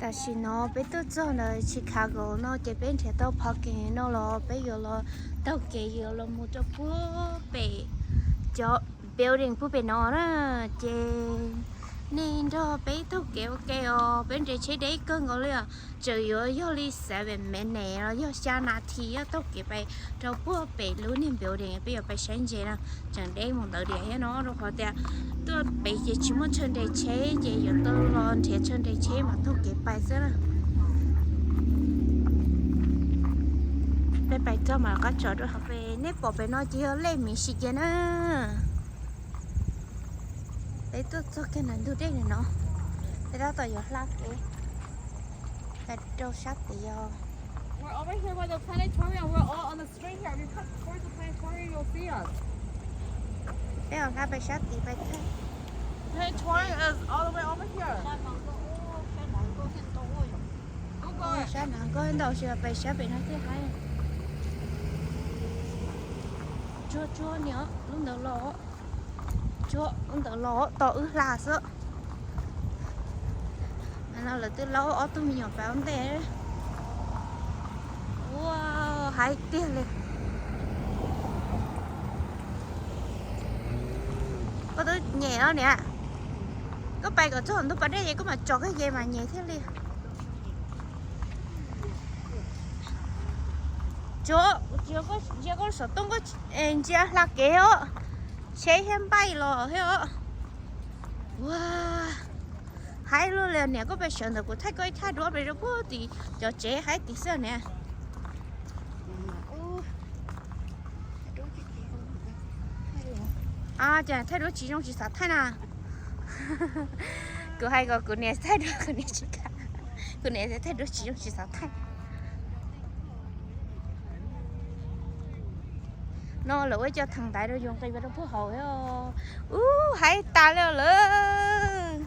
Tam sim no peb tuaj txog ntawm Chicago no ces peb nrhiav tau parking no los peb yuav los taug kev yuav los mus rau puag pem cov building puag pem no na. Ces nej nrog peb taug kev ua ke os, peb nres tsheb deb kawg nkaus li os. Tseem yuav yog li seven minutes los yog xya nas this yog taug kev pais rau puag pem lub niag building peb yuav pais saib ntses na. Tseem deb mus ntawd diam thiab no rau qhov tias tuaj pem ces tsis muaj chaw nres tsheb ces yuav tau los nrhiav chaw nres tsheb mas taug kev pais xwb na. Peb pais txog mas rov qab tso dua. Pem nej pom pem no ces yog Lake Michigan na. Peb tuaj txog kiag ntawm ntug dej no, peb tab tom yuav hla kev pais rau sab tid os. Peb os hla pais sab tid pais thaij. Sab no nkauj ntau tsis pais sab pem no thiaj haib. Tsuag tsuag niam, lub ntawd los, tsuag lub ntawd los tos wb hla xwb. No lawv twb laub ob tug me nyuam pem ua ntej. Ua, haib tiag li. Koj twb nyem los niam. Koj pais kom txog ntug pas dej ces koj mam tso koj ye mas nyem thiaj li. Tsuag, ntsia koj xov tooj, koj ntsia hla kev os. Tsheb thiab npaij los thiab os. Ua, haib luaj li niam, koj pais sawv ntawd kuv thaij koj ib thaj duab pem rau puag tim cov tsev haib tid xwb niam. Cas thaij duab tsis zoo tsis xav thaij na. Kuv hais kom kuv niam thaij duab kuv niam tsis kam. Kuv niam thaij duab tsis zoo tsis xav thaij. No lawv ua cov theem ntaiv rau yus nqis pem rau puag hauv. Ub, haib tas li lawm.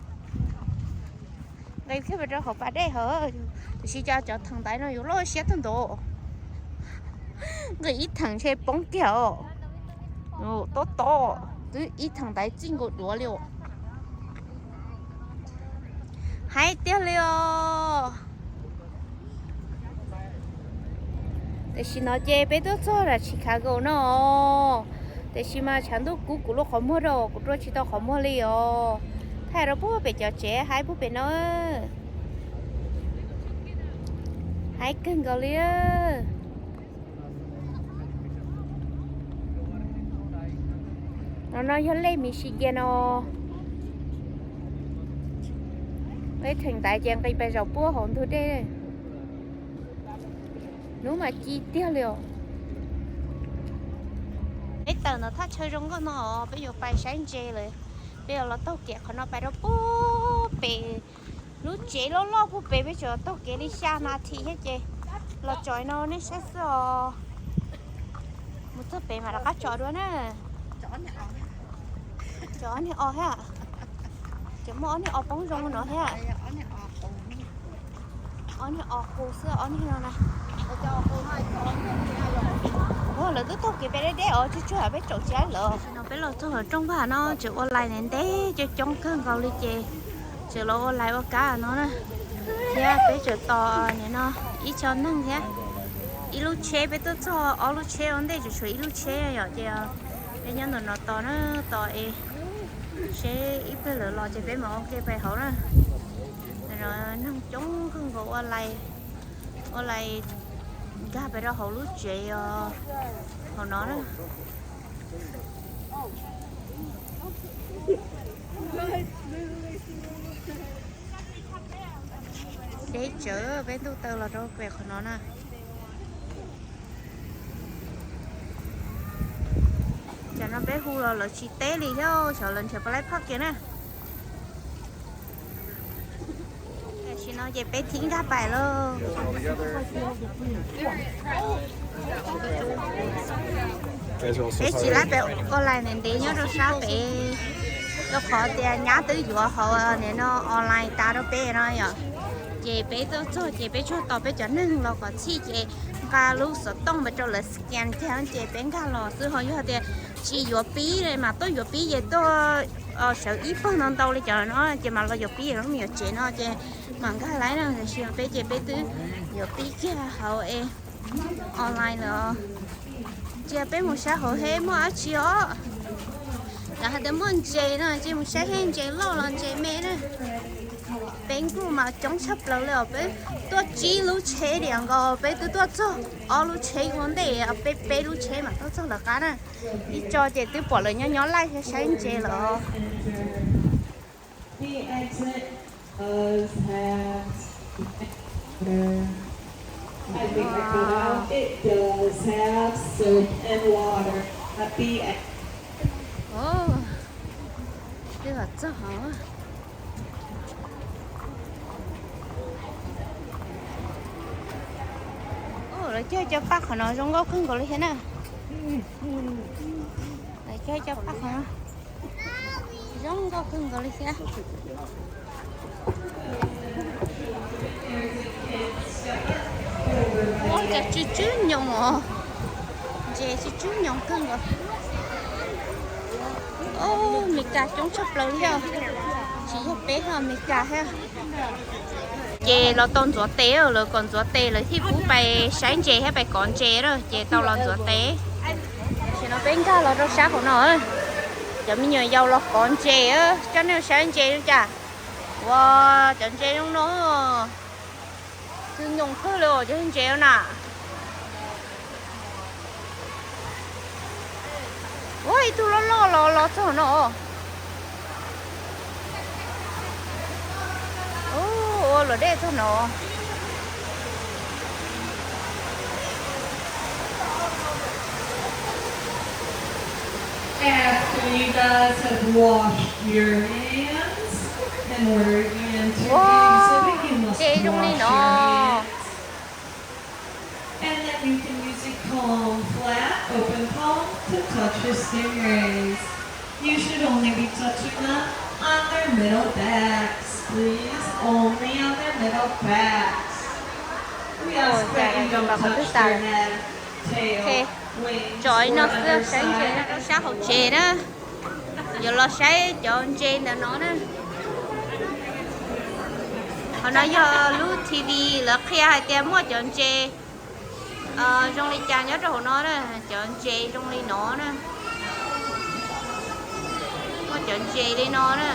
Nqis kiag pem rau hauv pas dej hauv, tiam sis cov cov theem ntaiv no yus loj siab tag ntaud. Nqis ib theem ntshe poob kiag os. Tob tob, twb ib theem ntaiv txij nkaus duav li os. Haib tiag li os. Tam sim no ces peb tuaj txog Chicago no, tiam sis mas tshav ntuj kub kuv lub qhov muag rau kuv rua tsis tau qhov muag li os. Thaij rau puag pem cov tsev haib puag pem no. Haib kawg nkaus li. No no yog Lake Michigan no. Peb theem ntaiv ces nqis pes zaum puag hauv ntug dej. Hnub mas ci tiag li os. Peb tawm ntawm thaj chaw zoo nkauj no os, peb yuav pais saib ntses lawm. Peb yuav los taug kev qhov no pais rau puag pem lub tsev loj loj puag pem, peb tseem taug kev li xya nas this thiab ces los tsom no nej saib xwb os. Mus txog pem mam rov qab tsom dua na. Tsom ob niag os thiab. Tseem muaj ob niag os poob zoo no thiab. Ob niag os qus xwb ob niag no na. Ua lawv twb taug kev pem deb deb os, tsuag tsuag peb tsaum tsis haib lawm. No peb los txog rooj vaj no tseem ua lais ntev ntev coob coob kawg nkaus li ces tseem los ua lais ua kab no na. Thiab peb tseem tos nim no ib co neeg thiab. Ib lub tsheb, peb tuaj txog ob lub tsheb ua ntej, tseem tshuav ib lub tsheb yom, ces peb nyob ntawm no tos na, tos es seb ib pliag lawv los ces peb mam ua ke pais hauv na. Neeg coob kawg nkaus, ua lais, ua lais nkag pem rau hauv lub tsev os, hauv no na. Deb tsawv, peb ntuj taw los rau pem qhov no na. Cov no peb hu los lawv tsis teb li thiab, xyov lawv nrhiav puas laib phaj kiag na. Tam sim no ces peb thib nkag pais lauj. Peb tsis laib pem ua lais ntev ntev nyob rau sab pem, rau qhov tias nyab twb yuav hauv nim no online tas rau peb no yom. Ces peb tuaj txog ces peb tsuas tos peb cov neeg los kom txhij ces nqa lub xov tooj mus rau lawv scan kiag ces peb nkag los xwb. Ho yog tias tsis yuav pib mas tuaj yuav pib ces tuaj Sawv ib pawg ntau ntau li cov no ces mam los yuav pib lub me nyuam tsev no ces mam nkag laiv na, tiam sis peb ces peb twb yuav pib kiag hauv online lawm. Cia peb mus saib hauv thiab muaj dab tsi os. Lawv hais tias muaj ntses no, cia mus saib thiab ntses loj los ntses me na. Peb nkuj mas coob tshaj plaws li os, peb tuaj tsib lub tsheb diam nkaus peb twb tuaj txog ob lub tsheb ua ntej, peb peb lub tsheb mam tuaj txog lawv qab na. Ib tso ces twb pom lawv nyob nyob laij saib ntses lawm. Twb los txog. Lawv cog cov paj qhov no zoo nkauj kawg nkaus li thiab na. Lawv cog cov paj qhov no zoo nkauj kawg nkaus li thiab. Ua cas tsw tsw nyoos os. Ntses tsw tsw nyoos kawg nkaus. Os, Meskas coob tshaj plaws li thiab. Tsis yog peb ho Meskas thiab. Ces los tau ntxuav tes, lawv kom ntxuav tes lawv thiaj pub pais saib ntses thiab pais kov ntses na, ces tau los ntxuav tes. Tam sim no peb nkag los rau sab hauv no, cov me nyuam yaus los kov ntses, coj nej saib ntses zoo cas. Ua, cov ntses zoo no, tsw nyoos kawg li os cov ntses na. Ua, ib tug loj loj los los txog no. Ua luam dej txog no. After you guys have washed your hands in order to enter the exhibit, you must wash your hands. And then you can use a palm, flat, open palm to touch your stingrays. You should only be touching them on their middle backs, please. Only on their middle backs. We ask that you don't touch their head, tail, wings, or other sides. Tso ib no xwb, saib ntses no rau sab hauv tsev na. Yuav los saib cov ntses ntawm no na. Qhov no yog lub T V lawv qhia hais tias muaj cov ntses zoo li cas nyob rau hauv no na, cov ntses zoo li no na. Muaj cov ntses li no na.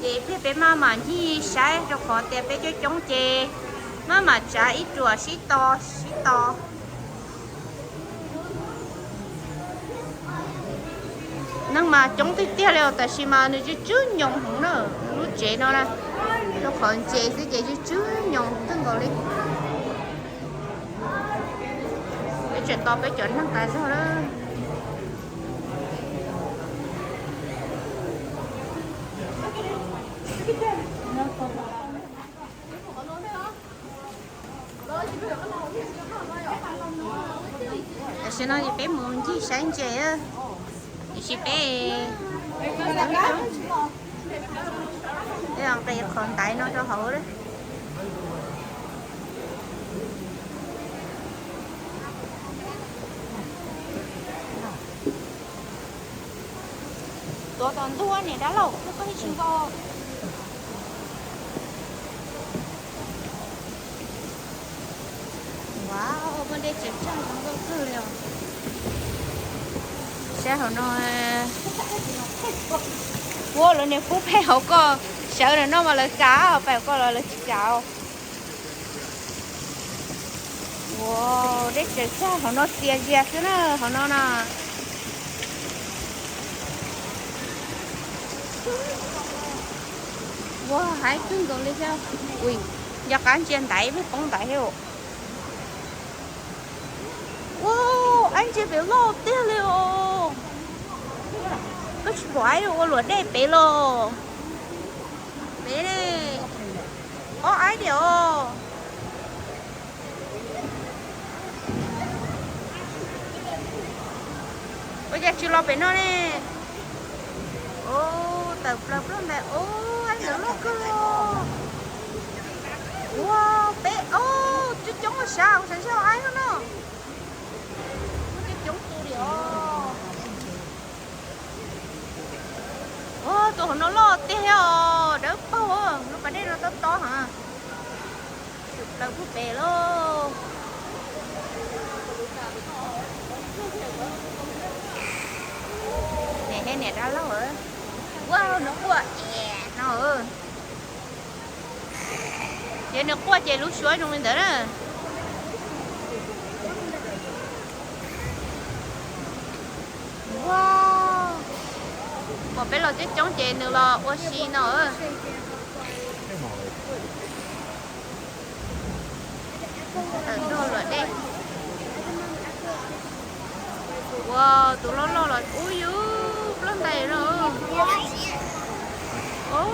Ces peb, peb maj mam ncig saib rau qhov tias peb coob coob ces maj mam tsav ib ruam sib tos sib tos. Neeg mas coob tiag tiag li os, tab sis mas nws tsw tsw nyoos heev na, lub tsev no na, rau qhov ntses xwb ces tsw tsw nyoos kawg nkaus li. Peb tseem tos peb cov neeg tas zog lawm. Tam sim no ces peb mus ncig saib ntses, tiam sis peb, peb nqis qhov ntaiv no rau hauv lawm. Tuav tom ntug niam dab laug, koj tsis nkaus. Wow, muaj dej tsaws tsag zoo nkauj kawg li os. Saib hauv no, ua lawv niag kub pheej hauv koj, sawv ntawm no mas lawv kav, pem hauv koj los lawv tsis kav. Wow, dej tsaws tsag hauv no txias zias xwb na, hauv no na. Ua haib kawg nkaus li thiab. Ui, nco qab ntsia ntaiv pheej poob ntaiv thiab. Ua, aib ntses pem loj tiag li os. Koj tsis pom aib ua luam dej pem los? Pem ne, ob aib diam os. Ua cas tsis los pem no ne? Ua, tawm plaws plaws ntawd, ua, aib ntawd loj kawg. Ua, peb, ua, coob coob sav, sav zog aib no no. Coob coob tus li os. Ntawd pub pem lauj. Niam thiab niam dab laug, ua nws quaj es no. Ces nws quaj ces lub suab zoo li ntawd na. Ua, pom peb los coob coob ces nws los ua si no. Tawm nrog luam dej. Ua, tus loj loj los ub yus plaub ntais no. Ob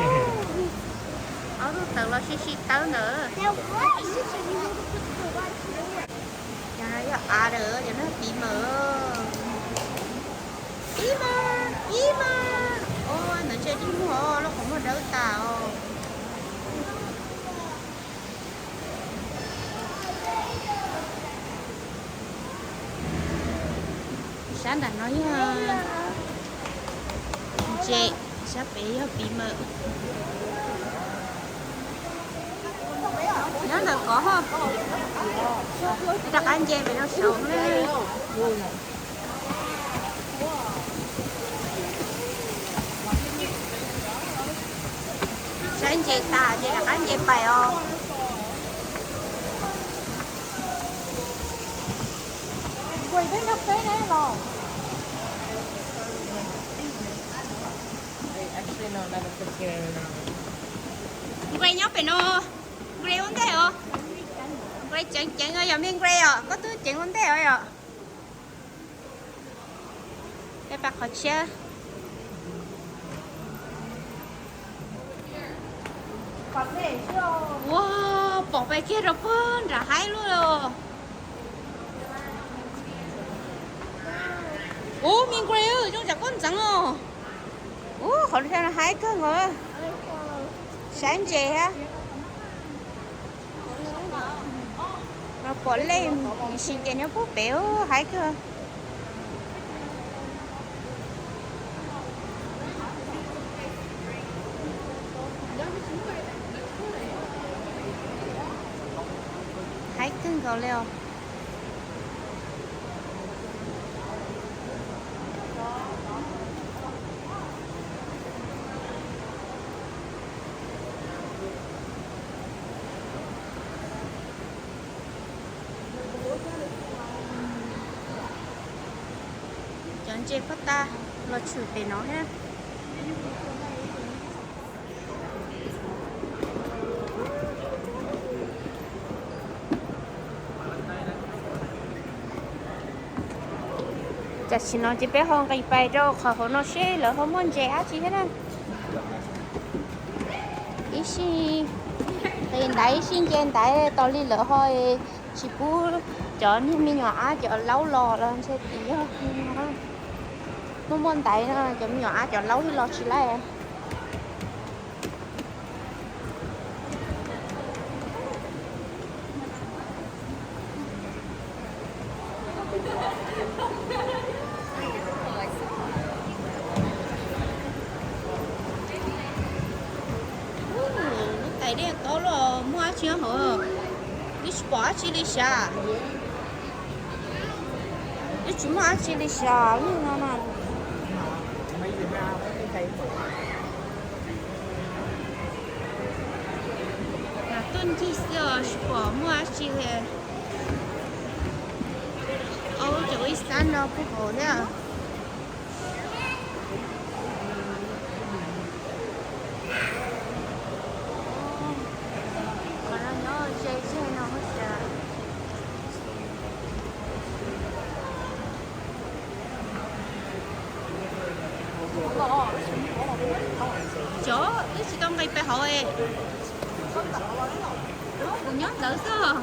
tug tawm los sib sib tawb ntawd. Cov no yog av lawm, cov no piv mawm. Piv mawm, piv mawm. Ua, ntawd ntshe dib muag os, lub qhov muag dawb tas os. Sab nram no yog ntses, sab pem yog piv mawm. Nyob ntawm kov ho, rov qab nce pem no saud na. Saib ntses tas ces rov qab nce pais os. Nqe nyob pem no, nqe ua ntej os. Nqe ceev ceev os, yog me nqe os, koj twb ceev ua ntej os yom. Peb pab qhov tshiab. Ua, pom pem kiag rau puag nram haib lub. Ub, me nqe zoo tsam koj ntxeev os. Ub, qhov no haib kawg nkaus. Saib ntses thiab. Pom lej, sim ces nyob puag pem haib kawg. Haib kawg nkaus li os. Cov ntses paj ta los tshwm pem no thiab. Tam sim no ces peb ho nqis pais rau qhov hauv no seb lawv ho muaj ntses dab tsi thiab na. Ib sij nqis ntaiv ib sij nce ntaiv tos li lawv ho tsis pub cov niag me nyuam ab cov laub los los ntshe tim yog muaj muaj ntaiv no cov me nyuam ab cov laub los tsis laij. Lub tais dej tod los muaj dab tsi hauv? Twb tsis pom dab tsi li sav. Twb tsis muaj dab tsi li sav lub no na. Tuaj ncig xwb os tsis pom muaj dab tsi li. Aub, cov ib sab no kuj hauv thiab. Qhov no nyob ze ze no xwb. Cov twb tsis tau nqis pem hauv es. Kuv nyob ntawd xwb,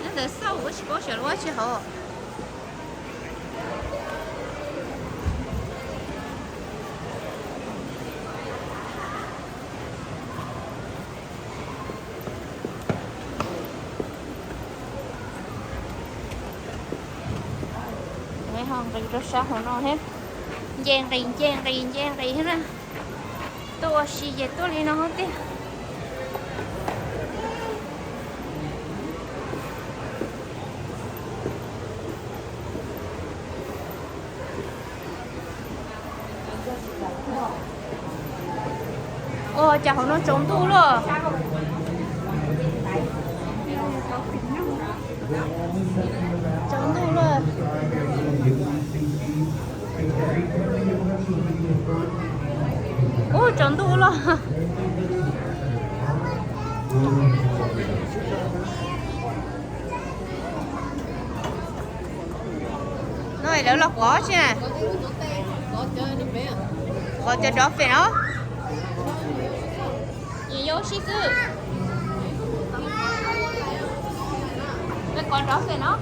nyob ntawd xwb kuv tsis paub xyov lub tsis hauv. Ho nqis rau sab hauv no thiab. Nce nqis nce nqis nce nqis thiab na. Tuaj ua si ces tuaj li no thiab tiag. Cas hauv no tsaus ntuj luaj. Tsaus ntuj luaj. Ub, tsaus ntuj luaj. No lawv los kov tsi na. Kov cov dolphin os. Nyiam yuav ua si xwb. Lawv kov dolphin os.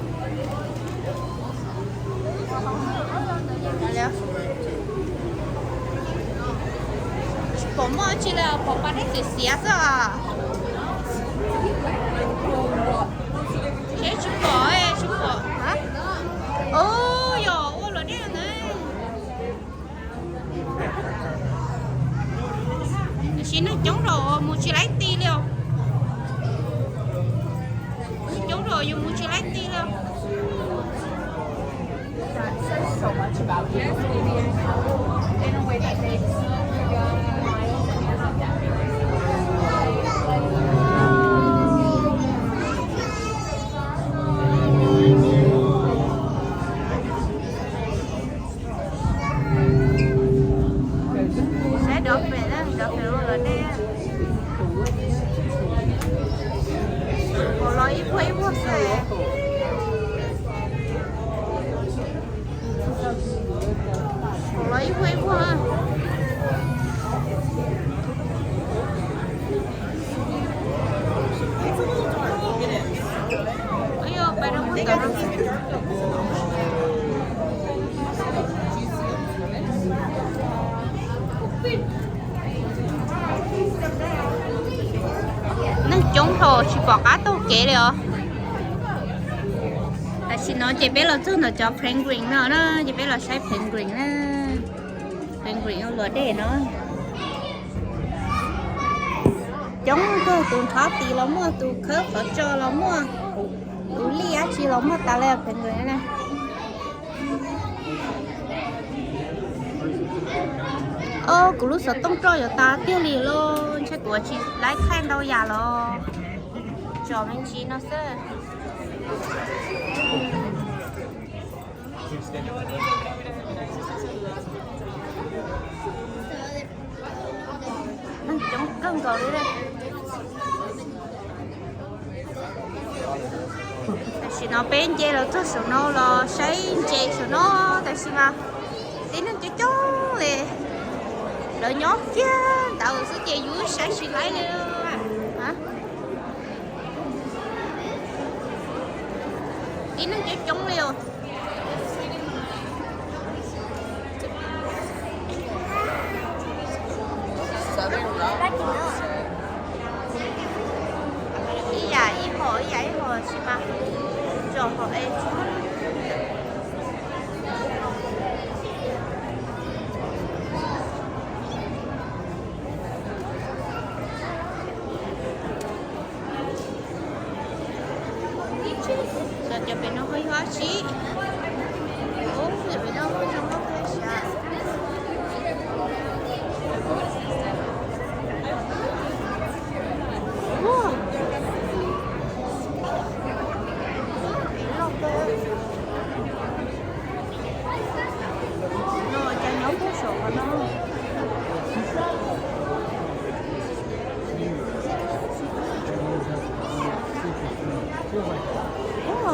Tsis pom muaj tsi li, pom pas dej xiav xiav xwb os. Seb tsis pom, tsis pom. Ub, yog ua luam dej ntawd. Tiam sis neeg coob rau mus tsis laib ti li os. Neeg coob rau yus mus tsis laib ti li os. Saib dolphin na, dolphin ua luam dej. Pom los ib vuag ib vuag xwb. Pom los ib vuag ib vuag. Neeg coob hos tsis pom qab taug kev li os. Tam sim no ces peb los txog ntawm cov penguin no na, ces peb los saib penguin na. Penguin ua luam dej no. Coob kawg, tus nthov tis los muaj, tus khawb qhov tso los muaj, tus lij dab tsi los muaj tas li penguin na. Os, kuv lub xov tooj roj yuav tas tiag li lauj, ntshe kuv tsis laib thaij ntau yam los tso me ntsis no xwb. Neeg coob kawg nkaus li. Tam sim no peb nce los txog saum no los saib ntses saum no, tam sim mas tib neeg coob coob li. Lawv nyob kiag ntawd xwb ces yus saib tsis laib li. Tib neeg coob coob li os. Ib yam ib hom ib yam ib hom tsis mas tsom hom es tsis. Cov pem no ho yog dab tsi? Ub, pem no muaj zoo nkauj kawg siab. No cas nyob puag saum qhov no. Ua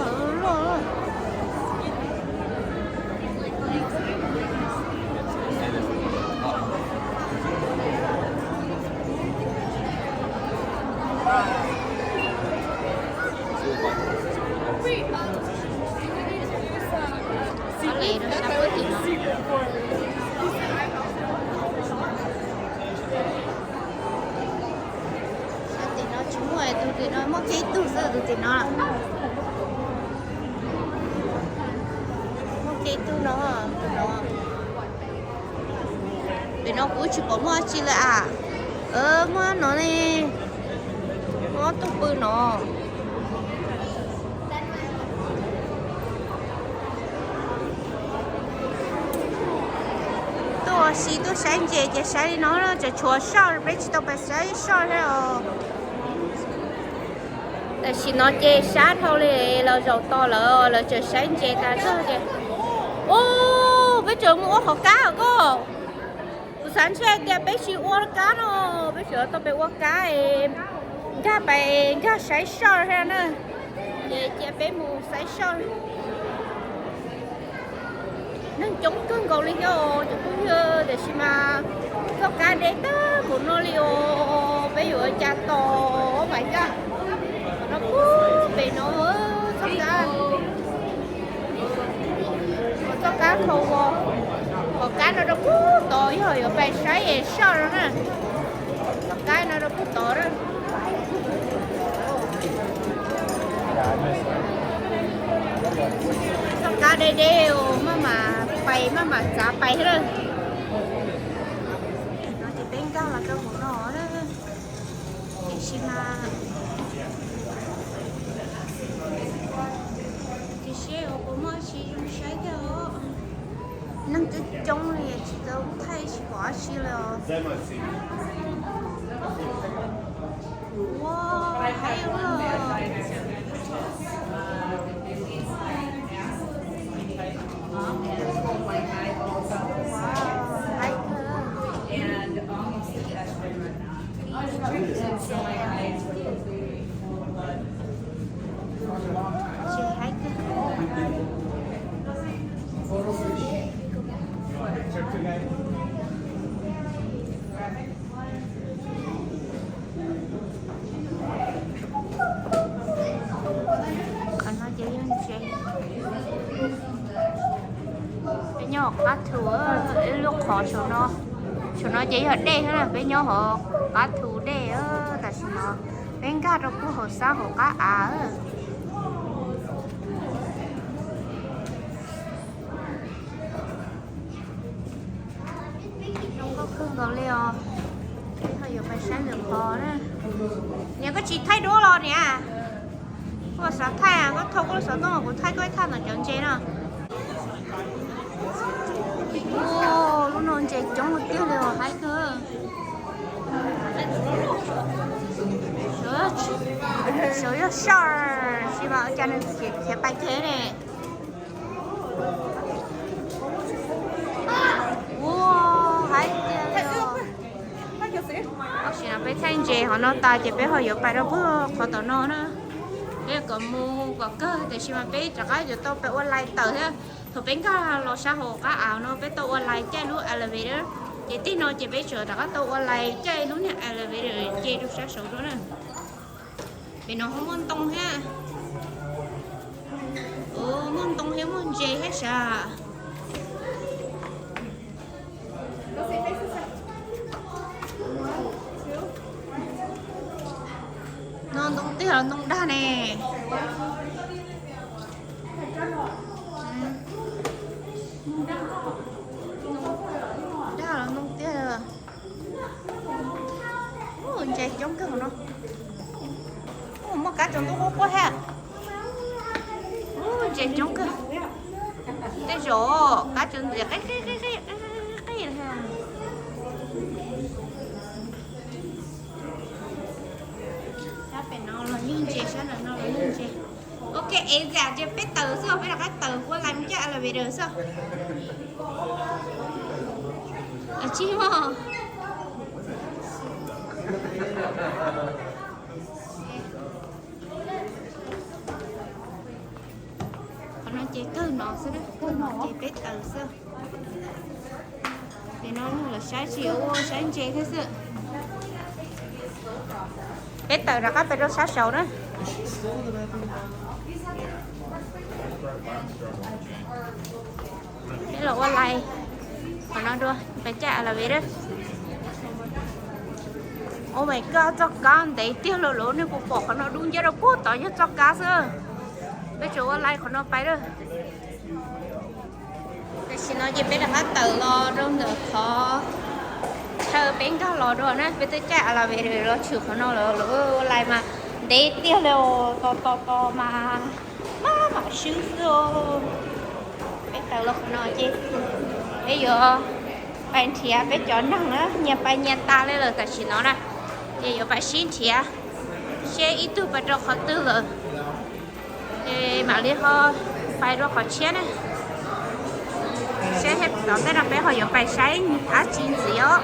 li rau sab puag tim no. Sab tim no tsis muaj, tus tim no muaj kiag ib tug xwb, tus tim no. Muaj kiag ib tug no, tus no. Pem no kuv tsis pom muaj dab tsi lawm as. Muaj no ne, muaj ob tug pw no. Tuaj Tab sis tuaj saib ntses ces saib li no tseem tshuav soj, peb tsis tau pais saib soj thiab os. Tam sim no ces sab dhau li los zaum tos lawm, lawv tseem saib ntses tas zog ces. Ub, peb tseem mus ua qhov kab os koj. Kuv xav ntshe tias peb tsis ua kab no, peb tseem tau pais ua kab, nkag pais nkag saib soj thiab na. Ces cia peb mus saib soj. Neeg coob kawg nkaus li thiab os cov phooj ywg, tiam sis mas txoj kab deb tag npaum no li os, peb yuav ua cas tos. Ub, mas yog no pub pem no txoj kab, txoj kab khau, qhov kab no rau pub tod, yog yuav pais saib soj no na. Txoj kab no rau pub tod na. Txoj kab deb deb, maj mam pais maj mam txav pais thiab lawm. No ces peb nkag los rau hauv no na. Tiam sis mas tsis seb uas puas muaj tsis zoo saib thiab os. Neeg coob coob li tsis tau thaij tsis pom dab tsi li os. Ua, haib ua, haib kawg. Tsis haib kawg. Qhov no ces yog ntses. Peb nyob hauv qab thu, ib lub qhov saum no, saum no ces yog dej thiab na, peb nyob hauv qab thu dej. Tam sim no peb nkag rau puag hauv sab hauv qab av. Zoo nkauj kawg nkaus li os. Peb ho yuav pais saib lwm qhov na. Niam, koj tsis thaij duab los niam? Koj xav thaij, koj thauj koj lub xov tooj, kuv thaij koj ib thaj ntawm cov ntses no. Lub no ntses coob tiag li os, haib kawg. Xyov yog shark tsis mas ua cas nws khiav pais kiag ne. Ua, haib tiag li os. Tam sim no peb thaij ntses qhov no tas ces peb ho yuav pais rau puag qhov tom no na. Peb kom mus kom kawg, tiam sis mas peb rov qab yuav tau pais ua lais tawm thiab. Thaum peb nkag los sab hauv qab av no peb tau ua lais caij lub elevator, ces tij no ces peb tseem rov qab tau ua lais caij lub niag elevator ces rau sab saud dua na. Pem no ho muaj ntoo thiab. Muaj ntoo thiab muaj ntses thiab sav. No ntoo tiag los ntoo dag ne? Dag los ntoo tiag. Ntses coob kawg no. Muaj kab tsaus ntuj quaj quaj thiab. Ntses coob kawg. Tej zaum kab tsaus ntuj qi qi qi qi qi qi. Sab pem no los yeej ntses, sab ntawm no los yeej ntses. Ok, es zam ces peb tawm xwb, peb rov qab tawm ua lais mus caij elevator xwb. Tsis muaj. Qhov no ces kawg no xwb, kawg no ces peb tawm xwb. Ces no lawv saib tsis ua, saib ntses thiab xwb. Peb tawm rov qab pem rau sab saud na. Peb los ua lais qhov no dua, peb caij elevator. Oh my god, txoj kab ntev tiag li lawm, nej puas pom qhov no dub nciab rau puag tod yog txoj kab xwb. Peb tseem ua lais qhov no pais lawm. Tam sim no ces peb rov qab tawm los rau ntawm qhov chaw peb nkag los dua na, peb twb caij elevator los tshwm qhov no lawm, lawv ua lais mas ntev tiag li os, tos tos tos mas maj mam swb xwb os. Peb tawm los qhov no ces peb yuav Pais nrhiav peb cov neeg na, nyias pais nyias tas li lawm tam sim no na, ces yuav pais sib nrhiav seb ib tug pais rau qhov twg lawm, ces mam li ho pais rau qhov tshiab na. Seb tom ntej no peb ho yuav pais saib dab tsi ntxiv os.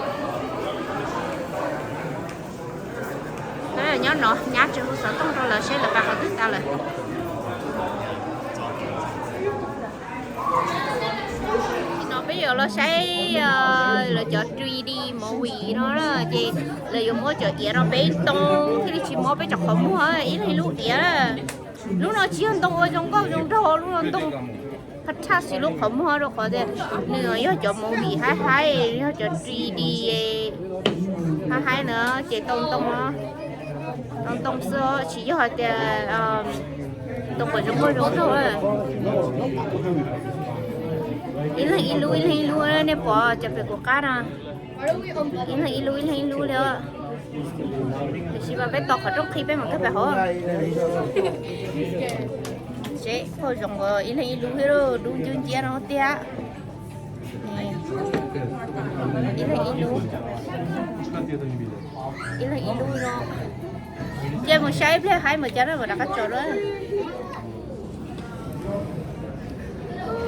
Lawv nyob no nyab tsis hu xov tooj rau lawv seb lawv pais qhov twg tas lawm. No peb yuav los saib lawv cov three D movie no na, ces lawv yuav muab cov iav no peb ntoo thiaj li tsis mob peb cov qhov muag, ib leeg ib lub iav. Lub no tsis yog ntoo ua zoo nkauj zoo nraug, lub no ntoo qhov thaj xis lub qhov muag rau qhov tias nws yog cov movie haib haib, yog cov three D haib haib na, ces tau ntoo no, tau ntoo xwb tsis yog hais tias ntoo uas zoo nkauj zoo nraug. Ib leeg ib lub, ib leeg ib lub, nej pom cov pem kuv qab no, ib leeg ib lub, ib leeg ib lub li. Tiam sis mas peb tos qhov rooj qhib peb mam kawg pem hauv. Seb phauj zoo ua ib leeg ib lub thiab, dub nciab nciab no tiag. Ib leeg ib lub, ib leeg ib lub no. Ces mus saib ib pliag haib mus cas na mam rov qab tso dua.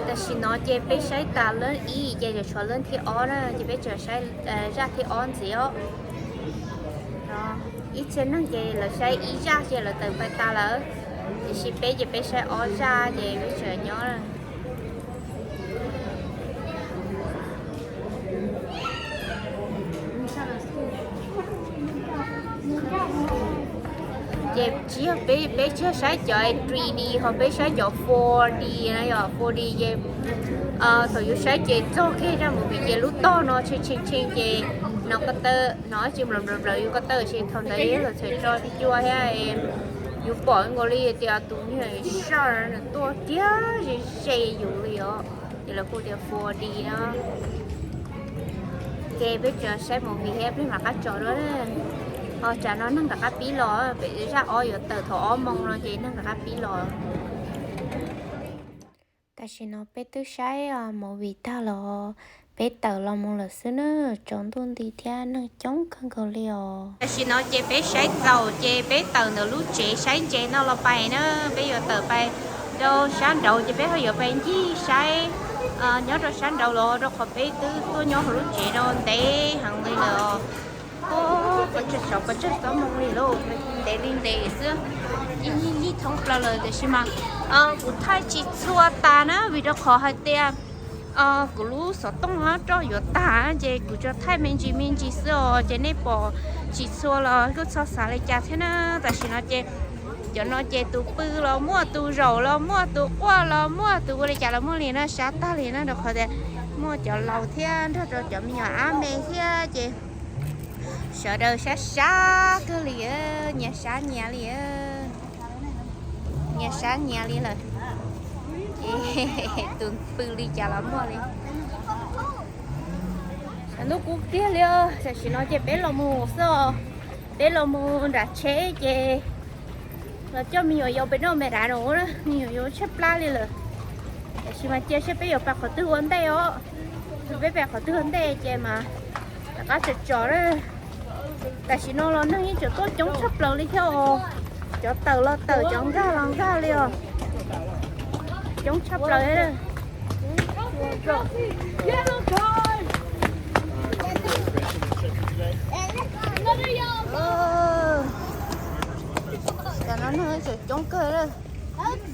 Tam sim no ces peb saib tas leej ib ces tshuav leej thib ob na, ces peb tseem saib zaj thib ob ntxiv os. Ib txhia neeg ces lawv saib ib zaj ces lawv tawm pais tas lawm, tiam sis peb ces peb saib ob zaj ces peb tseem nyob. Ces tsis yog peb, peb tsis yog saib cov three D ho peb saib cov four D na, yog four D ces thaum yus saib ces txog kiag zaj movie ces lub tog no tshee tshee tshee ces no ko taw, no tsis nplawm nplawm yus ko taw ces thaum ntawd yog txhais tso cua thiab yus pom nkaus li tias tus niag shark nws tuaj kiag ze ze yus li os. Ces lawv hu tias four D no. Ces peb tseem saib movie thiab peb mam qab tso dua. Ho tsam no neeg rov qab pib los, peb zaj ob yuav tawm thaum ob moo no ces neeg rov qab pib los. Tam sim no peb twb saib movie tag los, peb tawm los mus lawm xwb na, tsaus ntuj nti thiab neeg coob kawg nkaus li os. Tam sim no ces peb saib txaus ces peb tawm ntawm lub tsev saib ntses no los pais na, peb yuav tawm pais rau sab nraud ces peb ho yuav pais ncig saib nyob rau sab nraud los rau qhov peb twb tuaj nyob hauv lub tsev no ntev heev li lawm. Pov tseg saum pov tseg xov moo li lauj, ntev li ntev xwb. Ib ncig ncig thoob plaws lawm tiam sis mas kuv thaij tsis txhua tas na vim rau qhov hais tias kuv lub xov tooj roj yuav tag ces kuv tsuas thaij me ntsis me ntsis xwb os, ces nej pom tsis txhua los kuj txhob xav li cas thiab na. Tam sim no ces cov no ces tus pw los muaj, tus zaum los muaj, tus quaj los muaj, tus ua li cas los muaj li na, sab tag li na, rau qhov tias muaj cov laus thiab nrog rau cov me nyuam ab me thiab ces sawv daws sab sab kawg li, nyias sab nyias li, nyias sab nyias li lawm. Ces tus pw li cas los muaj li. Ntuj kub kiag li, tam sim no ces peb los mus xwb os. Peb los mus nram tsheb ces los coj me nyuam yaus pem noj me dav no, me nyuam yaus tshaib plab li lawm. Tam sim mas cia seb peb yuav pais qhov twg ua ntej os. Peb pais qhov twg ua ntej ces mas rov qab tsom tsom na. Tam sim no los neeg yeej tseem tuaj coob tshaj plaws li thiab os. Cov tawm los tawm, cov nkag los nkag li os. Coob tshaj plaws. Cov no neeg tseem coob kawg.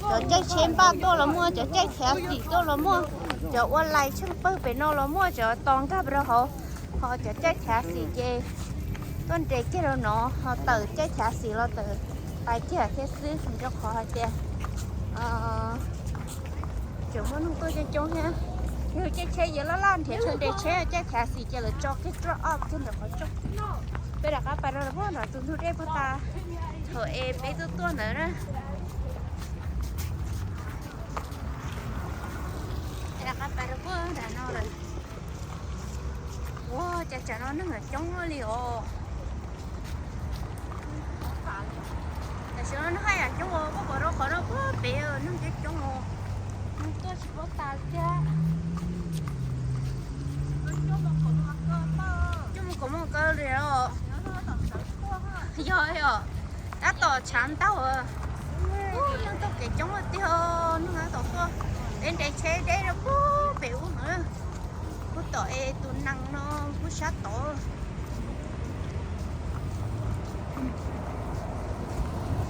Cov caij tsheb npaj tuaj los muaj, cov caij thav xim tuaj los muaj, cov ua lais tsheej pawg pem no los muaj, cov tos nkag rau hauv. Ho cov caij thav xim ces tuaj nres kiag rau no, ho tawm caij thav xim los tawm pais kiag thiab xwb, rau qhov hais tias tseem muaj neeg tuaj coob coob thiab. Yog caij tsheb yuav laj laj nrhiav chaw nres tsheb, caij thav xim ces lawv tso kiag drop off kiag ntawm qhov rooj. Peb rov qab pais rau puag nram tus ntug dej puag ta thaum es peb tuaj tuaj ntawd na. Rov qab pais rau puag nram no lawm. Ua cas tsam no neeg coob li os. Tam sim no neeg haj yam coob os, koj pom rau qhov no puag pem neeg coob coob os. Neeg tuaj tsis paub tas thiab. Coj mus kom mus kaw li os. Yog yog, tab tom tshav ntau. Ub, neeg taug kev coob tiag, neeg tab tom tuaj. Peb nres tsheb deb rau pug pem ub na. Pug tom es tus nees no pug sab tod.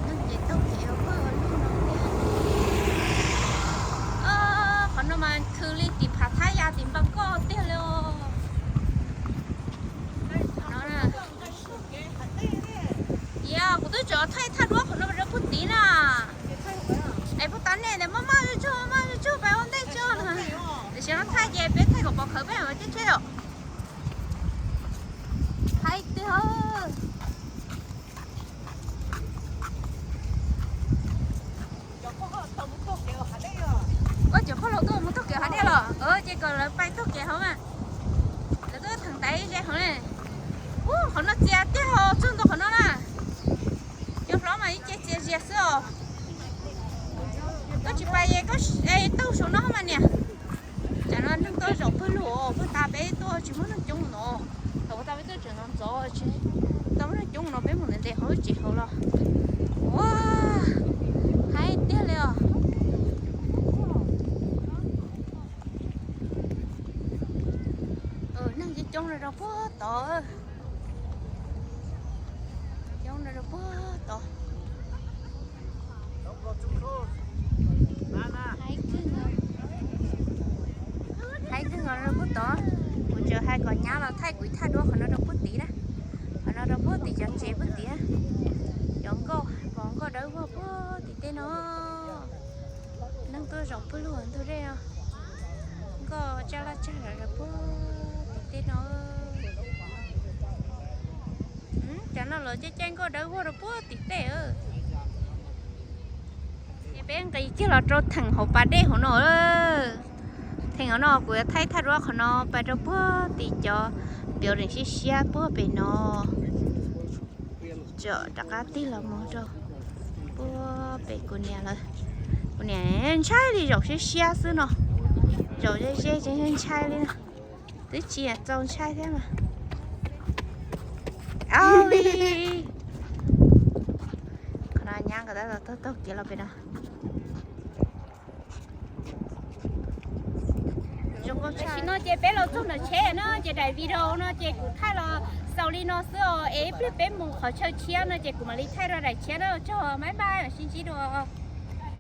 Neeg ces taug kev ua pug lug no tiag. Qhov no mas khwv li tim Phav Thab Yas tim Npas Nkoj tiag li os. Qhov no na. Yog kuv twb tseem thaij thaj duab qhov no rau puag tid na. Es puag ta nej ntawd maj maj zuj zug maj zuj zug peb ua ntej tso na. Tiam sis no thaij ces peb thaij kom pov khawv peb mam cab tsheb os. Haib tiag. Ua cov poj laus tuaj mus taug kev hav dej los, ces kom lawv pais taug kev hauv mas. Lawv tuaj theem ntaiv ze hauv ne. Ub, qhov no txias tiag os, txog ntua qhov no na. Cov hlob mas ib ce txias zias xwb os. Koj tsis pais es koj taug saum no mas niam. Tsam no neeg tuaj zaum pawg lug, puag ta peb tuaj tsis muaj neeg coob no. Thaum puag ta peb tuaj tseem ntxov ntxov, tsis tau muaj neeg coob no, peb mus ntev ntev hauv tsev hauv los. Ua, haib tiag li os. Neeg coob coob rau puag tod. Coob rau puag tod. Haib kawg nkaus rau puag tod. Kuv tseem hais kom nyab los thaij kuv ib thaj duab qhov no rau puag tid na. Qhov no rau puag tid cov tsev puag tid. Cov nkoj, pom nkoj dawb vog puag tim tej no. Neeg tuaj zaum pawg lug ntug dej no. Nkoj tsaj laj tsaj rau puag tim tej no. Cov no lawv caij caij nkoj dawb vog rau puag tim tej. Es peb nqis kiag los rau theem hauv pas dej hauv no. Theem hauv no kuv yuav thaij thaj duab qhov no pais rau puag tim cov building siab siab puag pem no. Tseem rov qab tig los mus rau puag pem kuv niam lawv. Kuv niam ntshai li zaum siab siab xwb no. Zaum ze ze ces ntshai li na. Twb tsis txaus ntshai thiab mas. Au li. Qhov no nyab nkawd tab tom taug taug kev los pem no. Tam sim no ces peb los txog nram tsheb no ces daim video no ces kuv thaij los xaus li no xwb os, es ib pliag peb mus qhov chaw tshiab no ces kuv mam li thaij rau daim tshiab na, tso, bye bye, mam sib ntsib dua.